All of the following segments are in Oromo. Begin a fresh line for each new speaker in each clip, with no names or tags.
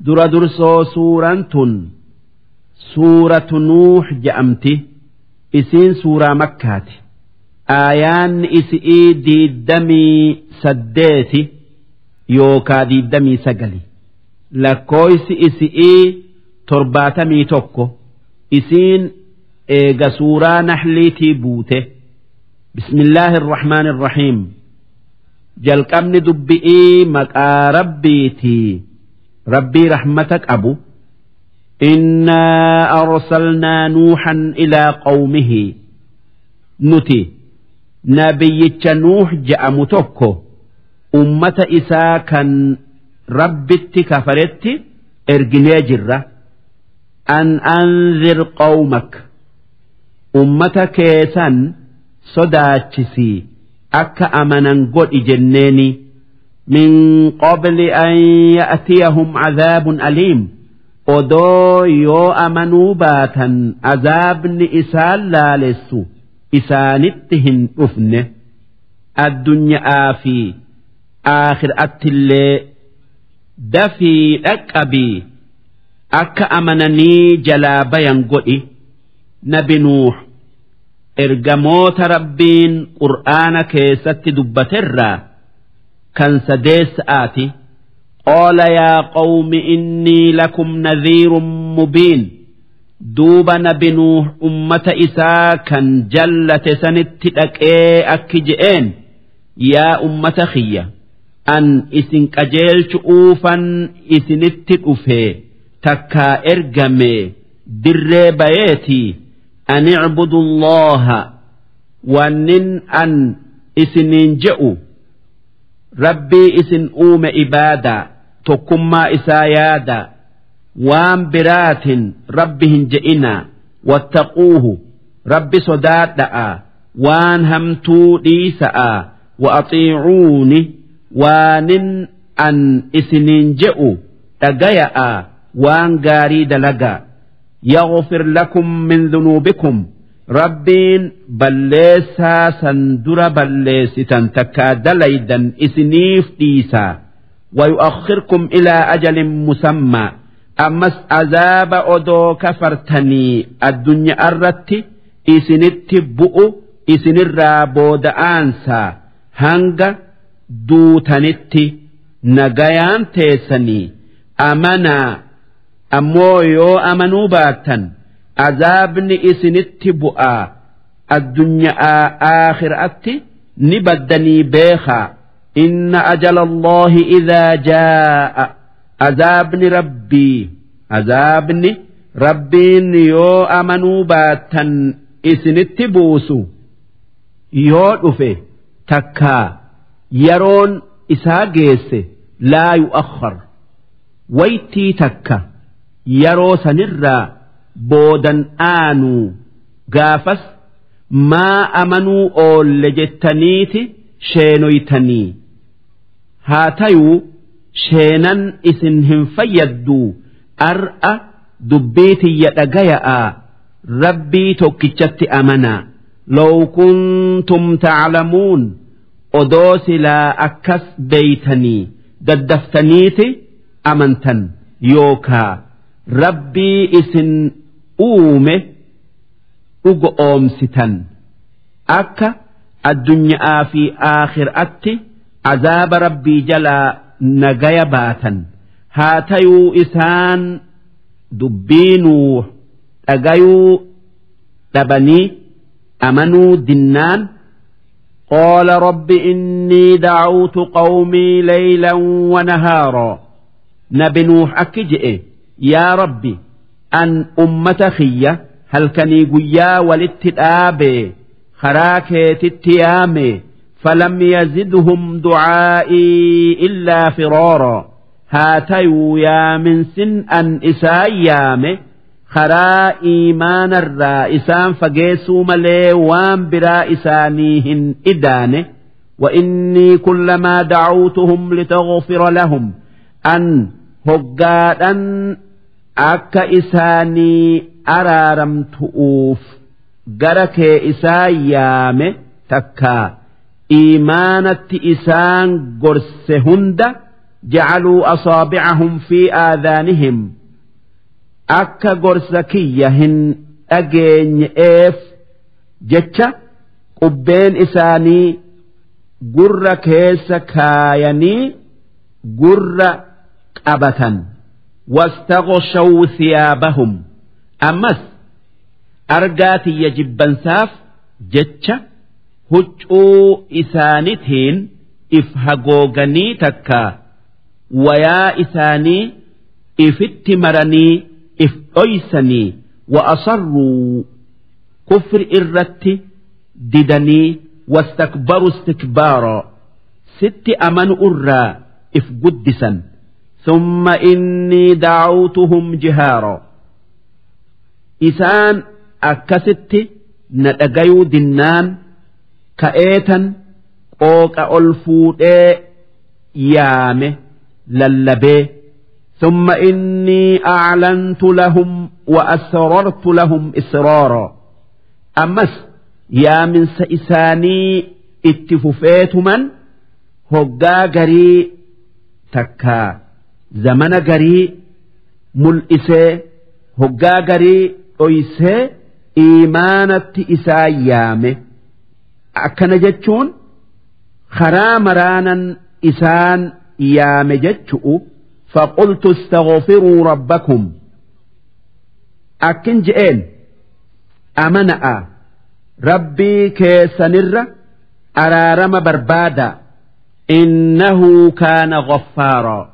Dura dursoo suuraan tun suuratu Nuux je'amti. Isiin suuraa Makkaati. Aayaanni isi'ii 28 yookaa 29. Lakkooysi isi'ii 71. Isiin eega suuraa Naxliitii buute. Bismillaahi irrahmaani irrahiim. Jalqabni dubbi'ii maqaa Rabbiitii, Rabbii rahmata qabu. Innaa arsalnaa Nuuxan ilaa qawmihi. Nuti nabiyyicha Nuux je'amu tokko ummata isaa kan Rabbitti kafaretti erginee jirra. An anzir qawmak, ummata keesan sodaachisii akka amanan godhi jenneeni. Min qabli an ya'tiyahum cadaabun aliim, odoo yoo amanuu baatan azaabni isaan laalessu isaanitti hin dhufne, addunyaa fi aakhiraattillee. Dafii dhaqqabii akka amananii jalaa bayan godhi. Nabi Nuux ergamoota Rabbiin Qur'aana keessatti dubbaterraa kan sadeessa'aati. Qaala yaa qawmi innii lakum nadhiirun mubiin. Duuba nabi Nuux ummata isaa kan jallate sanitti dhaqee akki je'een: Yaa ummata kiyya, an isin qajeelchu'uufan isinitti dhufe takkaa ergame dirree bayeetii. An icbudu Allaha, wannin an isiniin je'u Rabbii isin uume ibaadaa, tokkummaa isaa yaadaa, waan biraatin Rabbi hin je'inaa. Wattaquuhu, Rabbi sodaadha'a, waan hamtuu dhiisa'a. Wa axiicuuni, waanin an isiniin je'u dhagaya'a, waan gaarii dalagaa. Yaghfir lakum min dhunuubikum, Rabbiin balleessaa san dura balleessitan takkaa dalaydan isiniif dhiisaa. Wayu'akhirkum ilaa ajalin musammaa, ammas azaaba odoo kafartanii addunyaa irratti isinitti bu'u isinirraa booda'aansaa hanga duutanitti nagayaan teessanii amanaa. Ammoo yoo amanuu baattan azaabni isinitti bu'aa, addunyaa aakhiraatti ni baddanii beekaa. Inna ajala Allahi idhaa jaa'a, azaabni Rabbii, azaabni Rabbiin yoo amanuu baattan isinitti buusu yoo dhufe takkaa yeroon isaa geesse, laa yu'akhkhar, waytii takka yeroo sanirraa boodan aanuu. Gaafas maa amanuu oolle jettaniiti sheenoytanii. Haa tayuu sheenan isin hin fayyadduu. Ar'a dubbii tiyya dhagaya'a, Rabbii tokkichatti amanaa. Law kuntum ta'lamuun, odoo silaa akkas beeytanii daddaftaniiti amantan yookaa Rabbii isin uume dhugo oomsitan, akka addunyaa fi aakhiraatti azaaba Rabbii jalaa nagaya baatan. Haa tayuu isaan dubbii Nuux dhagayuu dhabanii amanuu dinnaan. Qaala rabbi innii da'awtu qawmii laylan wa nahaara. Nabi Nuux akki je'e: Yaa Rabbi, an ummata kiyya halkanii guyyaa walitti dhaabe, karaa keetitti yaame. Falam yazidhum du'aa'ii illaa firaara. Haa tayuu yaaminsin an isaan yaame karaa iimaanarraa isaan fageessuu malee waan biraa isaanii hin idaane. وإني كلما دعوتهم لتغفر لهم، أن هقادا akka isaanii araaramtu'uuf gara kee isaan yaame takkaa iimaanatti isaan gorse hunda. Jacaluu asaabicahum fi aadaanihim, akka gorsa kiyya hin dhageenye'eef jecha qubbeen isaanii gurra keessa kaayanii gurra qabatan. Wastaghshaw thiyaabahum, ammas argaa tiyya jibbansaaf jecha huccuu isaanitiin if hagooganii takka wayaa isaanii ifitti maranii if dhoysanii. Wa asarruu, kufri irratti didanii. Wastakbaru istikbaara, sitti amanu irraa if guddisan. Thumma innii da'awtuhum jihaara, isaan akkasitti na dhagayuu dinnaan ka'eetan qooqa ol fuudhee yaame lallabee. ثم إني أعلنت لهم وأسررت لهم إسرارا، أمس يا من سإساني اتففيتمن هقا قري تكا زمن قري ملئسي هقا قري أيسي إيمانة إسايامه. أكن جتشون خرا مرانا إسان يام جتشؤ. فقلت استغفروا ربكم، أكن جئين أمنأ ربي كيسنر أرارم بربادا إنه كان غفارا،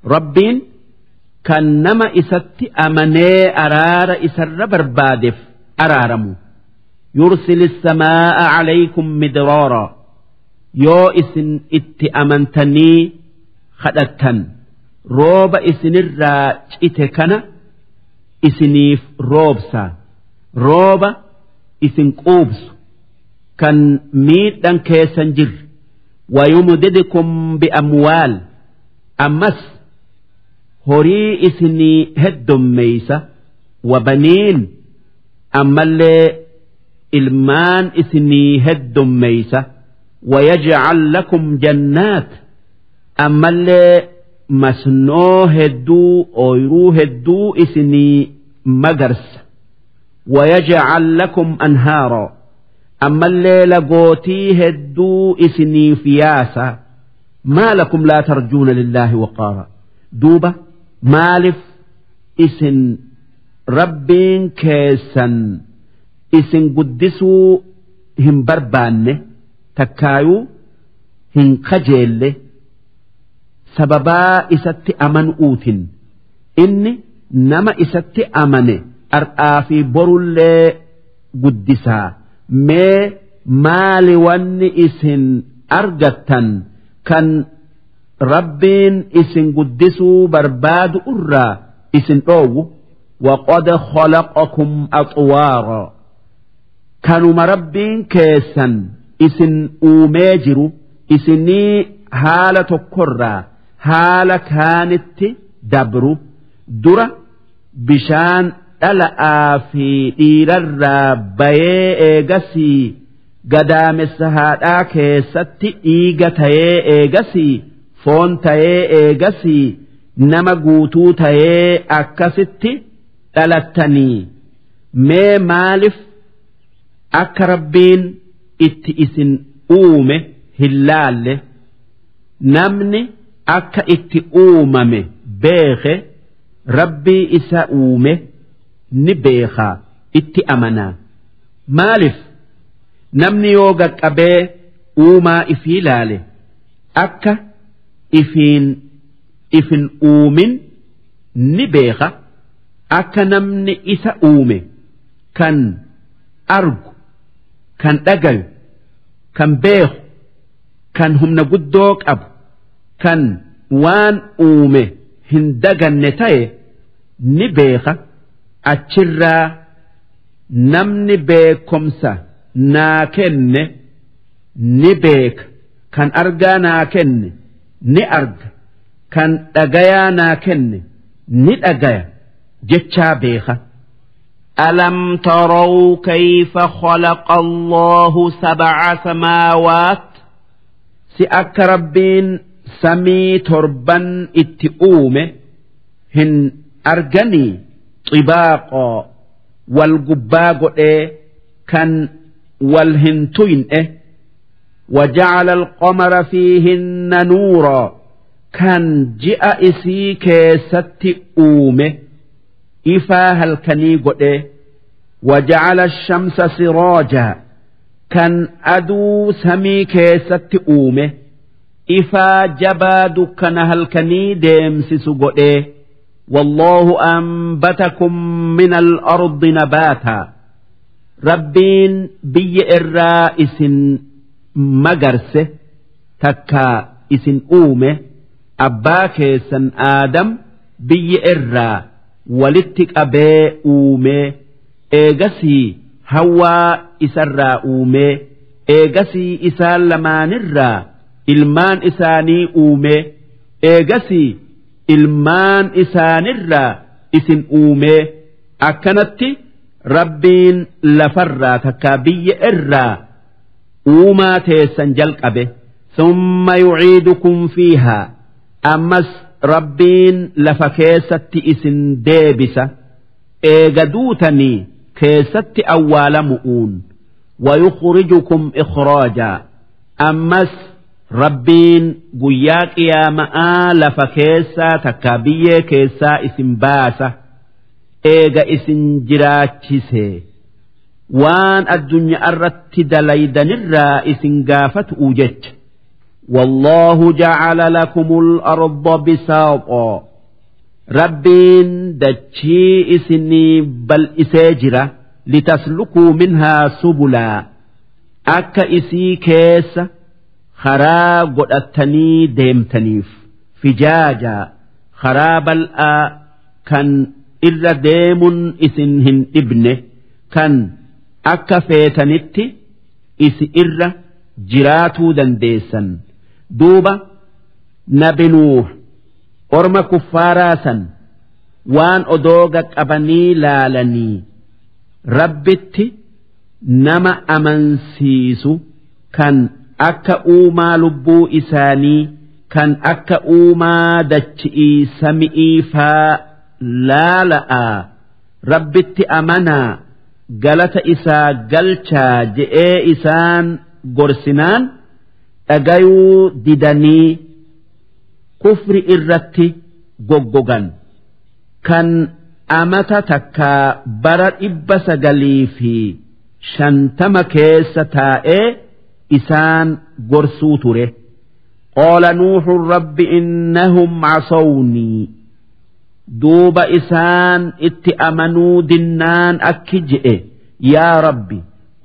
ربين كان نما إست أمني أرار إسر بربادف أرارم. يرسل السماء عليكم مدرارا، يو إسن إت أمنتني خدتن rooba isinirraa cite kana isiniif roobsa, rooba isin quubsu kan miidhan keessan jirre. Wayumdidukum bi'amwaal, ammas horii isinii heddummeeysa. Wabaniin, ammallee ilmaan isinii heddummeeysa. Wayaj'al lakum jannaat, ammallee masnoo hedduu ooyruu hedduu isinii magarsa. Wayaj'al lakum anhaara, ammallee lagootii hedduu isiniif yaasa. Maa lakum laa tarjuuna lillaahi waqaara, duuba maalif isin rabbiin keessan isin guddisuu hin barbaanne takkaayuu hin kajeelle sababaa isatti amanuutin? Inni nama isatti amane ar'aa fi borullee guddisaa. Mee maali wanni isin argattan kan rabbiin isin guddisuu barbaadu irraa isin dhoowwu? Waqad khalaqakum atwaara, kanuma rabbiin keessan isin uumee jiru isinii haala tokkorraa haala kaanitti dabru dura bishaan dhala'aa fi dhiirarraa bayee eegasii gadaamessa haadhaa keessatti dhiiga tayee eegasii foon tayee eegasii nama guutuu tayee akkasitti dhalattanii. Mee maalif akka rabbiin itti isin uume hin laalle? Namni akka itti uumame beeke rabbii isa uume ni beekaa itti amanaa. Maalif namni yoo qaqqabee uumaa ifii laale akka ifiin ifin uumin ni beeka, akka namni isa uume kan argu kan dhagayu kan beeku kan humna guddoo qabu kan waan uume hin daganne ta'e ni beeka. Achirraa namni beekomsa naa kenne ni beeka, kan argaa naa kenne ni arga, kan dhagayaa naa kenne ni dhagaya jechaa beeka. ألم تروا كيف خلق الله 7 سماوات، سأك ربين samii torban itti uume hin arganii xibaaqoo wal gubbaa godhee kan wal hin tuyne وجعل القمر فيهن نورا kan ji'a isii keessatti uume ifaa halkanii godhe وجعل الشمس سراجا kan aduu samii keessatti uume ifaa jabaa dukkana halkanii deemsisu godhe والله أنبتكم من الأرض نباتا Rabbiin biyya irraa isin magarse takkaa isin uume abbaa keessan Aadam biyya irraa walitti qabee uume eegasii Hawwaa isarraa uume eegasii isaan lamaanirraa ilmaan isaanii uume eegasii ilmaan isaanirraa isin uume akkanatti Rabbiin lafarraa takkaa biyya irraa uumaa teessan jalqabe ثم يعيدكم فيها ammas Rabbiin lafa keessatti isin deebisa eega duutanii keessatti awwaalamu'uun ويخرجكم إخراجا ammas Rabbiin guyyaa qiyaama'aa lafa keessaa takkaa biyyee keessaa isin baasa eega isin jiraachise waan addunyaa irratti dalaydanirraa isin gaafatu jecha. والله جعل لكم الأرض بساطا Rabbiin dachii isinii bal'isee jira لتسلكوا منها سبلا akka isii keessa karaa godhattanii deemtaniif فجاجا karaa bal'aa kan irra deemun isin hin dhibne kan akka feetanitti isi irra jiraatuu dandeessan. Duuba Nabi Nuuh orma kuffaaraa san waan odoo qaqqabanii laalanii Rabbitti nama amansiisu kan akka uumaa lubbuu isaanii kan akka uumaa dachi'ii sami'ii faa laala'aa Rabbitti amanaa galata isaa galchaa je'ee isaan gorsinaan dhagayuu didanii kufri irratti goggogan kan amata takkaa bara 950 keessa taa'ee isaan gorsuu ture. قال نوح رب إنهم عصوني duuba isaan itti amanuu dinnaan akki je'e yaa Rabbi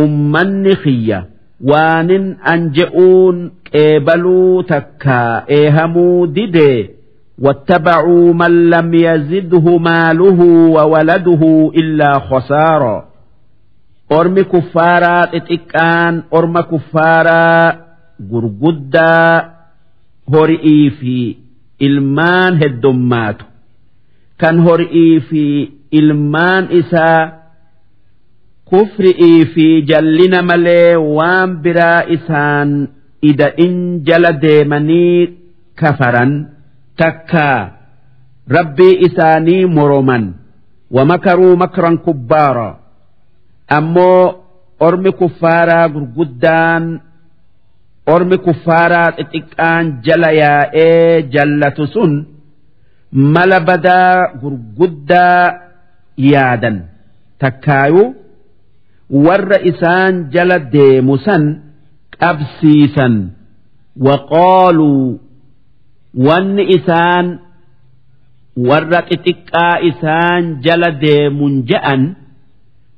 ummanni khiyya waanin an je'uun qeebaluu takkaa eehamuu didee واتبعوا من لم يزده ماله وولده إلا خسارا ormi kuffaaraa xixiqqaan orma kuffaaraa gurguddaa hori'ii fi ilmaan heddummaatu kan hori'ii fi ilmaan isaa kufri'ii fi jallina malee waan biraa isaan ida'in jala deemanii kafaran takkaa Rabbii isaanii moroman ومكروا مكرا كبارا ammoo ormi kuffaaraa gurguddaan ormi kuffaaraa xixiqqaan jala yaa'ee jallatu sun mala badaa gurguddaa yaadan takkaayuu warra isaan jala deemu san qabsiisan وقالوا wanni isaan warra xixiqqaa isaan jala deemun je'an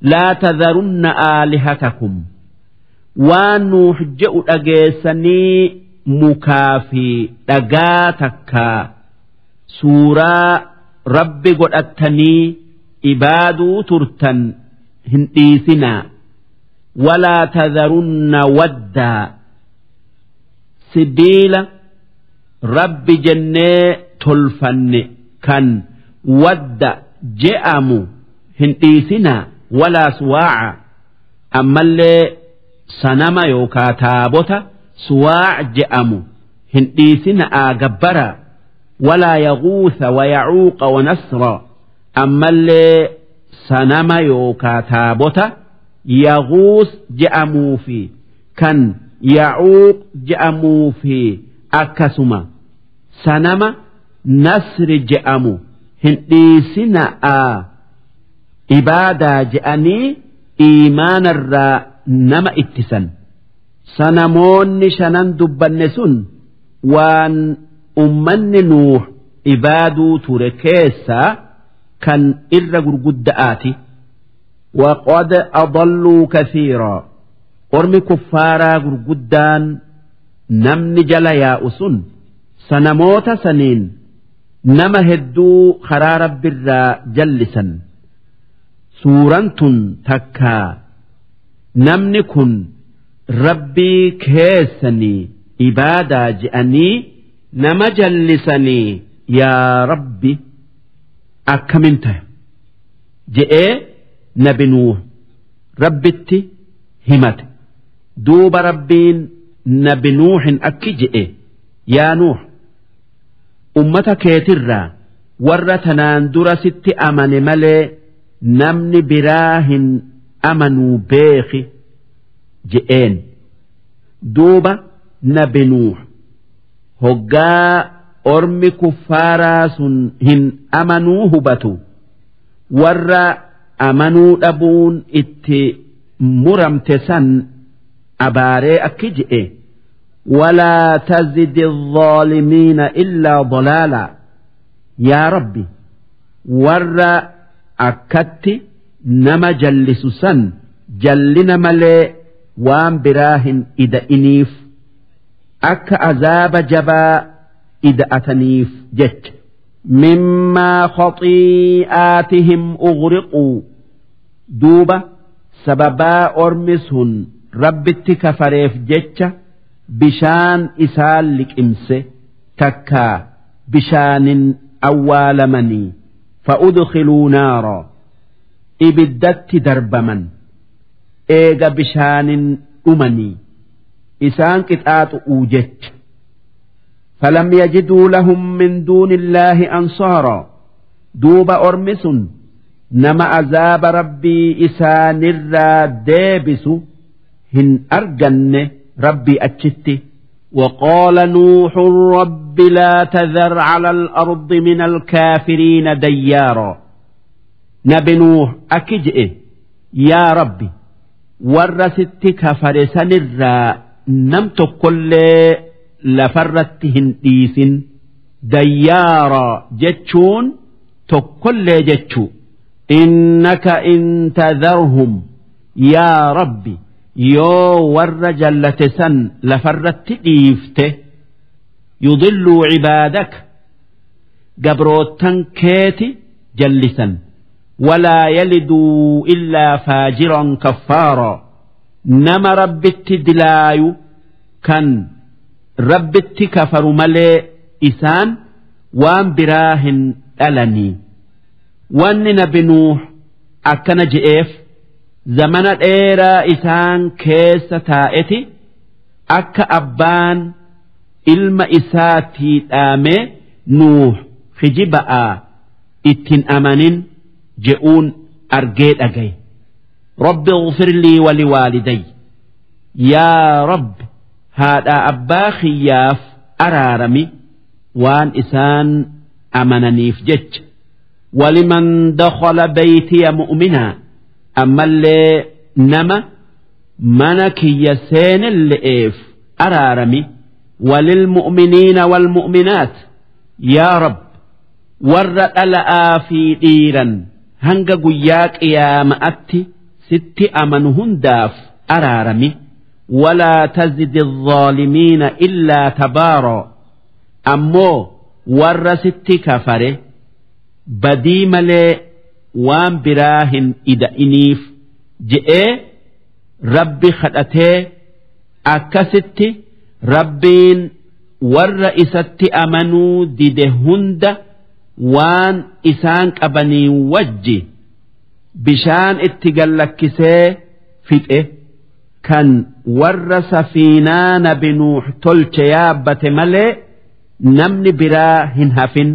لا تذرن آلهتكم waan Nuuh je'u dhageessanii mukaa fi dhagaa takkaa suuraa Rabbi godhattanii ibaaduu turtan hin dhiisinaa. ولا تذرن ودا sibiila Rabbi jennee tolfanne kan wadda je'amu hin dhiisinaa. ولا سواع ammallee sanama yookaa taabota suwaac je'amu hin dhiisina'aa gabbara. Walaa Yaguutha Wayacuuqa Wanasra, ammallee sanama yookaa taabota Yaguus je'amuu fi kan Yacuuq je'amuu fi akkasuma sanama Nasri je'amu hin dhiisina'aa ibaadaa je'anii iimaanarraa nama ittisan. Sanamoonni shanan dubbanne sun waan ummanni Nuuh ibaaduu ture keessaa kan irra gurgudda'aati. وقد أضلوا كثيرا, ormi kuffaaraa gurguddaan namni jala yaa'u sun sanamoota saniin nama hedduu karaa Rabbirraa jallisan. Suuraan tun takkaa namni kun Rabbii keessanii ibaadaa je'anii nama jallisanii, yaa Rabbi, akkamin tahe je'ee Nabi Nuuh Rabbitti himate. Duuba Rabbiin Nabi Nuuhin akki je'e: "Yaa Nuuh, ummata keetirraa warra tanaan dura sitti amane malee namni biraa hin amanuu beeki" je'een. Duuba Nabi Nuuh hoggaa ormi kuffaaraa sun hin amanuu hubatu, warra amanuu dhabuun itti muramte san abaaree akki je'e: "ولا تزد الظالمين إلا ضلالا." Yaa Rabbi, warra akkatti nama jallisu san jallina malee waan biraa hin ida'iniif, akka azaaba jabaa ida'ataniif jecha. مما خطيئاتهم أغرقوا, duuba sababaa ormi sun Rabbitti kafareef jecha bishaan isaan liqimse, takkaa bishaanin awwaalamanii. فأدخلوا نارا, ibiddatti darbaman eega bishaanin dhumanii, isaan qixaaxu'uu jecha. فلم يجدوا لهم من دون الله أنصارا, duuba ormi sun nama azaaba Rabbii isaanirraa deebisu hin arganne Rabbii achitti. وقال نوح رب لا تذر على الأرض من الكافرين ديارا. Nabi Nuuh akki je'e: "Yaa Rabbi, warra sitti kafare sanirraa nam tokkollee lafarratti hin dhiisin." ديارا jechuun tokkollee jechuu. إنك إن تذرهم, yaa Rabbi, yoo warra jallate san lafarratti dhiifte, يضلوا عبادك, gabroottan keeti jallisan, ولا يلدوا إلا فاجرا كفارا, nama Rabbitti dilaayu kan Rabbitti kafaru malee isaan waan biraa hin dhalanii. Wanni Nabi Nuuh akkana je'eef, zamana dheeraa isaan keessa taa'eti akka abbaan ilma isaatii dhaamee Nuuh kijiba'aa ittiin amanin je'uun argee dhagaye. رب اغفر لي ولوالدي, yaa Rabbi, haadha abbaa kiyyaaf araarami waan isaan amananiif jecha. ولمن دخل بيتي مؤمنا, ammallee nama mana kiyya seenelle'eef araarami. وللمؤمنين والمؤمنات, yaa Rab, warra dhala'aa fi dhiiran hanga guyyaa qiyaama'atti sitti amanu hundaaf araarami. ولا تزد الظالمين إلا تبارا, ammoo warra sitti kafare badii malee waan biraa hin ida'iniif je'ee Rabbi kadhatee. Akkasitti Rabbiin warra isatti amanuu dide hunda waan isaan qabanii wajji bishaan itti gallakkisee fixe. Kan warra safiinaa nabi Nuux tolche yaabbate malee namni biraa hin hafin.